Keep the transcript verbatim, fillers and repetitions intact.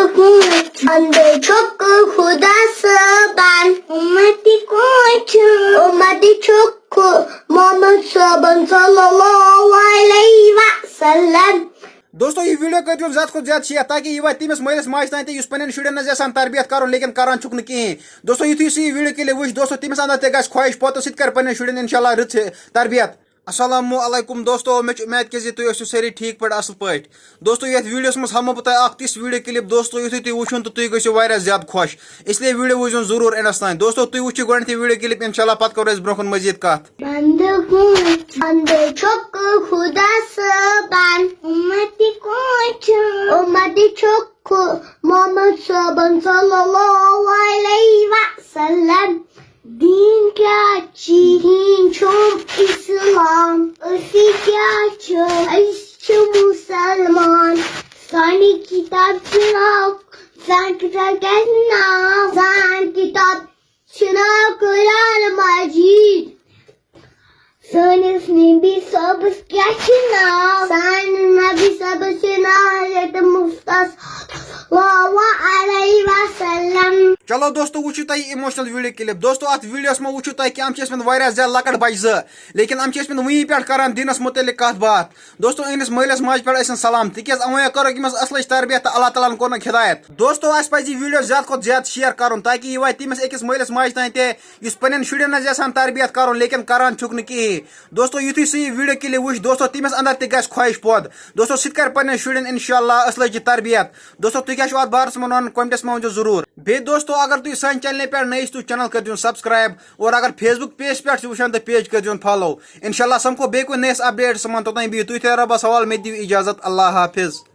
بندٕ چھُکھ خدا صٲبن، اُمتی کون چھُ؟ اُمتی چھُکھ محمد صٲبن صلی اللہ علیہ وسلم۔ دوستو، یہِ ویڈیو کٔرۍزیون زیادٕ کھۄتہٕ زیادٕ شیئر، تاکہِ یہِ واتہِ تٔمِس مٲلِس ماجہِ تام تہِ، یُس پننٮ۪ن شُرٮ۪ن آسہِ یژھان تربیت کرُن، لیکن کران چھُکھ نہٕ کِہیٖنۍ۔ دوستو، یُتھُے سُہ یہِ ویڈیو clip وٕچھِ، دوستو، تٔمِس اندر تہِ گژھِ خواہش، پتہٕ سُہ تہِ کرِ پننٮ۪ن شُرٮ۪ن انشاءاللہ رٕژ تربیت۔ السلام علیکم دوستو، مےٚ چھُ امید کہِ زِ تُہۍ ٲسِو سٲری ٹھیٖک پٲٹھۍ، اصل پٲٹھۍ۔ دوستو، یتھ ویڈیوس منٛز ہاومو بہٕ تۄہہِ اکھ تِژھ ویڈیو clip، دوستو، یُتھُے تُہۍ وٕچھُن تہٕ تُہۍ گٔژھِو واریاہ زیادٕ خۄش، اس لیے ویڈیو وٕچھزیون ضروٗر end-س تام۔ دوستو، تُہۍ وٕچھِو گۄڈٕنیتھٕے ویڈیو clip، انشاءاللہ پتہٕ کرو أسۍ برونٛہہ کُن مزید کتھ۔ بندٕ کُن، بندٕ چھُکھ خدا صٲبن، اُمتی کون چھُ؟ اُمتی چھُکھ محمد صٲبن صلی اللہ علیہ وسلم۔ دیٖن کیٛاہ چھِ؟ دیٖن چھُم اِسلام۔ أسی کیٛاہ چھِ؟ أسۍ چھِ مُسلمان۔ سانہِ کِتاب چھِ ناو، سانہِ کِتاب کیٛاہ چھِ ناو؟ سانہِ کِتاب چھِ ناو قرآن مجیٖد۔ سٲنِس نبی صٲبَس کیٛاہ چھِ ناو؟ سانہِ نبی صٲبَس چھِ ناو حضرت مُصطفیٰ صلی اللہ علیہ وسلم۔ چلو دوستو، وٕچھِو تۄہہِ یہِ emotional video clip۔ دوستو، اَتھ ویڈیوَس منٛز وٕچھِو تۄہہِ کہِ یِم چھِ ٲسمٕتۍ واریاہ زیادٕ لۄکٕٹۍ بَچہٕ زٕ، لیکن یِم چھِ ٲسمٕتۍ وٕنی پٮ۪ٹھ کران دیٖنَس مُتعلِق کَتھ باتھ۔ دوستو، أہٕنٛدِس مٲلِس ماجہِ پٮ۪ٹھ ٲسِن سلام، تِکیٛازِ یِمو کٔر أمِس اَصلٕچ تربیت تہٕ اللہ تعالیٰ ہَن کوٚرنَکھ ہدایت۔ دوستو، اَسہِ پَزِ یہِ ویڈیو زیادٕ کھۄتہٕ زیادٕ شیئر کَرُن، تاکہِ یہِ واتہِ تٔمِس أکِس مٲلِس ماجہِ تام تہِ، یُس پننٮ۪ن شُرٮ۪ن آسہِ یژھان تربیت کرُن، لیکن کران چھُکھ نہٕ کِہیٖنۍ۔ دوستو، یُتھُے سُہ یہِ ویڈیو clip وٕچھِ، دوستو، تٔمِس اندر تہِ گژھِ خواہش پٲدٕ۔ دوستو، سُہ تہِ کرِ پننٮ۪ن شُرٮ۪ن انشاءاللہ اصلٕچ تربیت۔ دوستو، تُہۍ کیٛاہ چھِو اَتھ بارَس منٛز وَنان؟ Commentس منٛز ؤنۍزیو ضروٗر۔ بیٚیہِ دوستو، اگر تُہۍ سانہِ channelہِ پٮ۪ٹھ نٔے چھِو، channel کٔرۍزیون subscribe، اور اگر Facebook pageس پٮ۪ٹھ چھِو وٕچھان، تہٕ page کٔرۍزیون follow۔ انشاءاللہ سَمکھو بیٚیہِ کُنہِ نٔیِس updateس منٛز، توٚتام بِہِو تُہۍ تہِ رۄبَس حوالہٕ، مےٚ دِیِو اجازت، اللہ حافظ۔